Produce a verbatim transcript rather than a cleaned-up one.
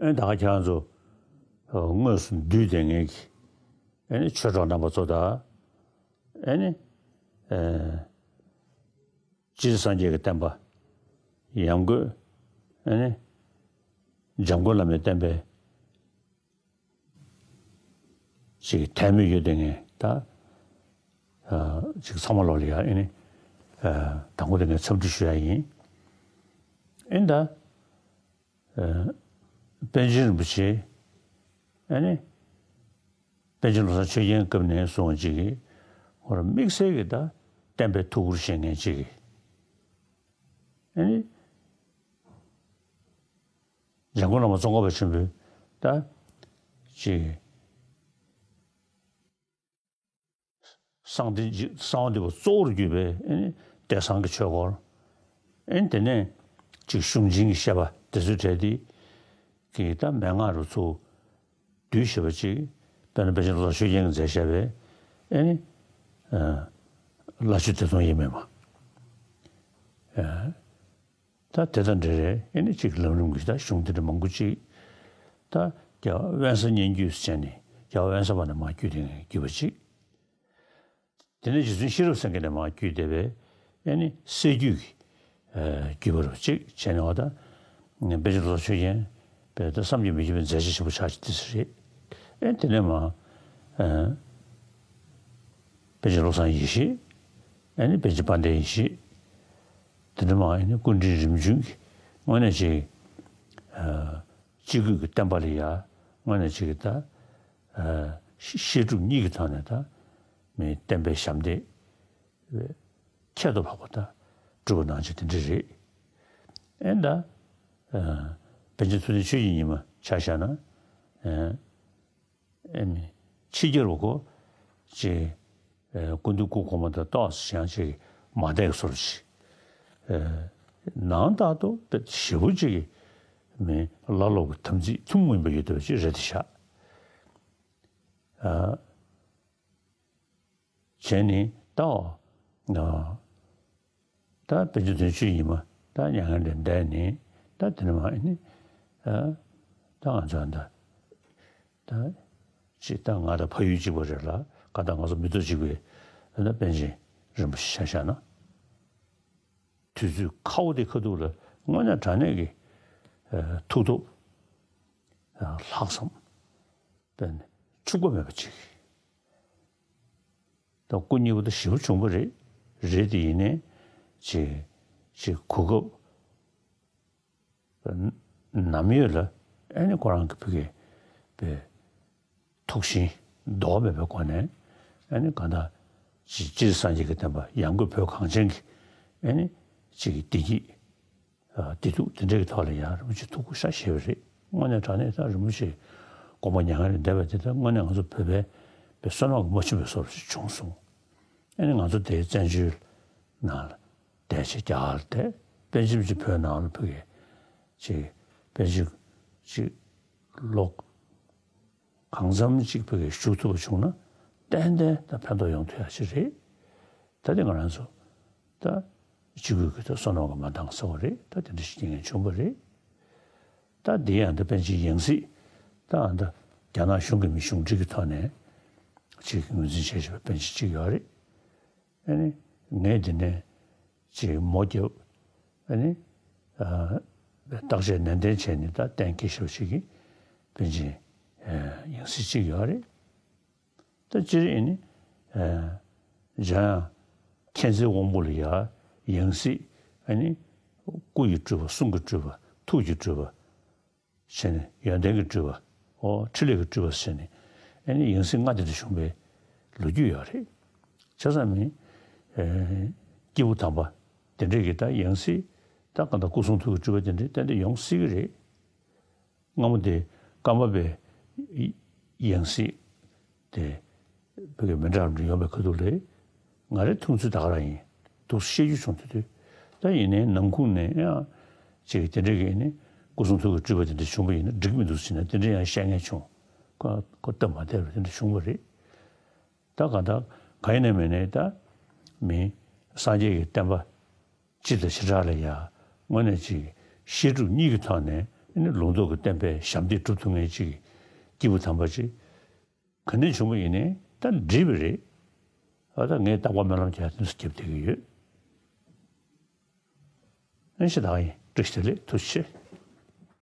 ཨེ་ད་ག་ཁྱེད་རང་ཚོ་དངོས་སུ་འདུས་བསྡད་མཁན་གྱི་ཨེ་ནི་ཆོས་གྲོགས་རྣམ་པ་ཚོ་དང་། ཨེ་ནི། སྤྱིར་སངས་རྒྱས་ཀྱི་བསྟན་པ་ཡང་སྒོས་ཨེ་ནི་འཇམ་མགོན་བླ་མའི་བསྟན་པའི་ཅིག་དད་མོས་ཡོད་དེ་ངས་ད་ཅིག་ཚང་མ་ལོག་ལ་ཡ་ཨེ་ནི་དང་པོ་དེ་ངས་འཚམས་འདྲི་ཞུ་ཡ་ཡིན། ཨེ་ད་པཎ་ཆེན་རིན་པོ་ཆེ་ཨེ་ནི། པཎ་ཆེན་བློ་བཟང་ཆོས་རྒྱན་སྐབས་ནས་བཟུང་ཅིག་གིས་ཧོར་དམིགས་བསལ་གྱི་ད་བསྟན་པའི་ཐུགས་ཁུར་བཞེས་མཁན་ཅིག་གིས་ཨ་ནི་འཇམ་མགོན་བླ་མ་ཙོང་ཁ་པ་ཆེན་པོས་ད་ཅིག་གསང་བདེ་གསང་བ་འདུས་པ་གཙོ་བོར་གྱུར་པའི་ཨ་ནི་བདེ་གསང་གི་ཆོས་སྐོར། ཨ་ནི་དེ་ནས་ཅིག་གཞུང་ཆེན་གྱི་བཤད་པ་དེ་ཚོའི་གྲས་དེ་གི་ད་མན་ངག་རུ་ཚུགས། བསྡུས་ཞེས་པ་ཅིག་དཔེར་ན་པཎ་ཆེན་བློ་བཟང་ཆོས་རྒྱན་གྱིས་མཛད་བཞག་པའི་ཨེ་ནི། བླ་མཆོད་བདེ་སྟོང་དབྱེར་མེད་མ། ད་དེ་དང་འབྲེལ་རེད། ཨེ་ནི་ཅིག་ལམ་རིམ་གྱི་ད་གཞུང་དེ་འདྲ་མང་པོ་ཅིག་ད་རྒྱལ་བ་དབེན་ས་སྙན་བརྒྱུད་ཟེར་བྱས་ནས་རྒྱལ་བ་དབེན་ས་པ་ནས་མར་བརྒྱུད་དེ་བརྒྱུད་པ་ཅིག་དེ་ནས་རྗེ་བཙུན་ཤེས་རབ་སེང་གེ་ནས་མར་བརྒྱུད་བསྡད་པའི་ཨེ་ནི་སྲད་བརྒྱུད་ཀྱི་བརྒྱུད་པ་རུ་གཅིག་བྱས་ནས་འོ་ད་པཎ་ཆེན་བློ་བཟང་ཆོས་རྒྱན་པས་ད་བསམ་གྱིས་མི་ཁྱབ་པའི་མཛད་རྗེས་ཆེན་པོ་ཆགས་ཀྱི་དེ་ཟེར་རེད། ཨེ་དེ་ནས་མར་པཎ་ཆེན་བློ་བཟང་ཡེ་ཤེས། ཨེ་ནི་པཎ་ཆེན་དཔལ་ལྡན་ཡེ་ཤེས། དེ་ནས་མར་ཨེ་ནི་སྐུ་ཕྲེང་རིམ་བྱོན་གྱི་དངོས་གནས་ཅིག་སྤྱི་སྒོས་ཀྱི་བསྟན་པ་ལ་ཡ་དངོས་གནས་ཅིག་ད། བཤད་སྒྲུབ་གཉིས་ཀྱི་ཐོག་ནས་ད་མི་བསྟན་པའི་ཞབས་འདེགས་ཁྱད་དུ་འཕགས་པ་ད་སྒྲུབ་པ་གནང་ཆེད་དེ་འདྲ་རེད། ཨེ་ད་པཎ་ཆེན་ཐུབ་བསྟན་ཆོས་ཀྱི་ཉི་མ་ཆ་བཞག་ན་ཨེ་མི་ཕྱི་རྒྱལ་བ་གོ་ཅེས་སྐུ་མདུན་སྐུ་གོང་མ་དང་ཏོག་ཙམ་ཡང་ཅིག་མ་བསྡད་བཟོ་འདྲ་ཅིག་ནང་ལྟར་དུ་དཔེ་ཞེ་པོ་ཅིག་མི་བླ་སློབ་ཀྱི་དམ་ཚིག་ཐུན་མོང་མ་ཡིན་པ་ཡོད་བསྡད་པ་ཅིག་རེད་དེ་ཤག་བྱས་ནས་ད་ད་པཎ་ཆེན་བློ་བཟང་ཆོས་ཀྱི་ཉི་མ་ད་མྱ་ངན་ལས་འདས་ནས་ད་དེ་ནས་མར་ནི་ད་ང་ཚོ་ད་ད་ཅིག་ད་ང་དང་ཕ་ཡུལ་གཅིག་པ་རེད་ལ་ག་ད་ང་ཚོ་མི་ཐོག་གཅིག་པའི་ད་པཎ་ཆེན་རིན་པོ་ཆེ་ཆ་བཞག་ན། དུས་ཚོད་ཁ་བོ་དེ་ཁ་ཐུག་ལ་དངོས་གནས་དྲང་གནས་ཀྱི་ཐུགས་སྟོབས་ལྷག་བསམ་དཔེ་འཕྱུག་པ་མེད་པ་ཅིག་ད་སྐུ་མཉེལ་པོ་ད་ཞེ་པོ་བྱུང་བ་རེད། རེད་དེ་ཡིན་ནའི་ཅིག་ཅིག་གོ་སྐབས་ནམ་ཡོད་ལ་ཨ་ནི་ཁོ་རང་གི་ཕ་གི་པའི་ཐུགས་ཞེན་ལྡོག་མེད་པའི་སྒོ་ནས་ཨ་ནི་གང་ལྟར་ཅིག་སྤྱིར་སངས་རྒྱས་ཀྱི་བསྟན་པ་ཡང་སྒོས་བོད་གངས་ཅན་གྱི་ཨ་ནི་ཅིག་བདེ་སྐྱིད་བདེ་སྡུག་དེ་འདྲའི་ཐོག་ལ་ཡང་རིན་པོ་ཆེ་ཐུགས་ཁུར་ཤ་བཞེས་པ་རེད། དངོས་གནས་དྲང་གནས་ད་རིན་པོ་ཆེ་དགོངས་པ་མྱ་ངན་ལས་འདས་པ་དེ་ད་དངོས་གནས་ང་ཚོ་བོད་པའི་པའི་བསོད་ནམས་ཀྱི་མ་ཆུང་བའི་བཟོ་འདྲ་ཞིག་བྱུང་སོང་། ཨ་ནི་ང་ཚོ་དེའི་བཙན་བྱོལ་ནང་ལ་བསྡད་ཅིག་རྒྱ་གར་ལ་བསྡད་པཎ་ཆེན་གྱི་བོད་ནང་ལ་ཕ་གི་ཅིག་པཎ་ཆེན་ཅིག་ལོ་གང་འཚམ་ཅིག་ཕ་གི་བཞུགས་ཐུབ་པ་བྱུང་ན་ཏན་ཏན་ད་ཕན་ཐོགས་ཡོང་ཐུབ་ཡ་ཅིག་རེད། ད་དེ་ང་རང་ཚོ་ད་སྤྱི་སྒོས་ཀྱི་ད་བསོད་ནམས་ཀྱི་མ་འདང་ཟེར་བ་རེད། ད་དེ་འདྲ་ཞིག་རྐྱེན་ངན་བྱུང་བ་རེད། ད་དེ་ཡང་ད་པཎ་ཆེན་ཡང་སྲིད་ད་ཨ་ད་རྒྱ་ནག་གཞུང་གི་མི་གཞུང་འབྲེལ་གྱི་ཐོག་ནས་ཅིག་ངོས་འཛིན་བྱས་བཞག་པའི་པཎ་ཆེན་གཅིག་ཡོད་རེད། ཨ་ནི་ངས་འདི་ནས་ཅིག་མོ་རྒྱབ། ཨ་ནི་བརྟག་དཔྱད་ནན་ཏན་བྱས་ནས་ད་གཏན་འཁེལ་ཞབས་ཞུ་གི་པཎ་ཆེན་ཡང་སྲིད་གཅིག་ཡོད་རེད། ད་སྤྱིར་ཨ་ནི་འཇམ་དབྱངས་མཁྱེན་བརྩེའི་དབང་པོ་ལ་ཡ་ཡང་སྲིད་ཨ་ནི་སྐུ་ཡི་སྤྲུལ་པ་གསུང་གི་སྤྲུལ་པ་ཐུགས་ཀྱི་སྤྲུལ་པ། བྱས་ནས་ཡོན་ཏན་གྱི་སྤྲུལ་པ། ཨོ་འཕྲིན་ལས་ཀྱི་སྤྲུལ་པ་ཟེར་ནས་ཨ་ནི་ཡང་སྲིད་ལྔ་དེ་འདྲ་བྱུང་བའི་ལོ་རྒྱུས་ཡོད་རེད། བྱས་ཙང་མི་སྐྱེས་བུ་དམ་པ་དེ་འདྲས་ཀྱི་ད་ཡང་སྲིད་ད་གང་ལྟར་སྐུ་གསུང་ཐུགས་ཀྱི་སྤྲུལ་པ་དེ་འདྲས་ཏན་ཏན་ཡོང་སྲིད་ཀྱི་རེད། སྔ་མོ་དེ་ཀརྨ་པའི་ཡང་སྲིད་དེ་བོད་ཀྱི་མི་འདྲ་འདྲ་ཡོང་བའི་ཁ་ཐུག་ལས་ང་རའི་མཐོང་ཚུལ་ད་ག་རང་ཡིན། འདུག་བཤད་རྒྱུ་བྱུང་དུས་དུས་ད་ཡིན་ནའི་ནང་ཁུལ་ནས་ཡང་ཅིག་དེ་འདྲ་གི་ནི་སྐུ་གསུང་ཐུགས་ཀྱི་སྤྲུལ་པ་དེ་འདྲ་བྱུང་བ་ཡིན་ན་འགྲིག་མི་འདུག་ཟེར་ནས་དེ་འདྲ་ཡང་བཤད་མཁན་བྱུང་། ཁོ་ཁོ་སྟབས་མ་བདེ་བ་དེ་འདྲ་བྱུང་བ་རེད། ད་གང་ལྟར་གང་ཡིན་ནའི་མིན་ནའི་ད་མི་སངས་རྒྱས་ཀྱི་བསྟན་པ་སྤྱི་དང་བྱེ་བྲག་ལ་ཡ་དངོས་གནས་ཅིག་བཤད་སྒྲུབ་གཉིས་ཀྱི་ཐོག་ནས་ ཨ་ནི་ལུང་རྟོགས་ཀྱི་བསྟན་པའི་ཞབས་འདེགས་སྒྲུབ་ཐུབ་མཁན་ཅིག་གི་སྐྱེས་བུ་དམ་པ་ཅིག་ག་འདྲ་བྱུང་བ་ཡིན་ནའི་ད་འགྲིག་པ་རེད། ཨ་ད་ངས་རྟག་པར་སྨོན་ལམ་རྒྱག་དེ་ཚོ་རྒྱབ་བསྡད་ཀྱི་ཡོད། ཨ་ནི་ཞེ་དྲག་ཡིན། བཀྲ་ཤིས་བདེ་ལེགས། ཐུགས་རྗེ་ཆེ།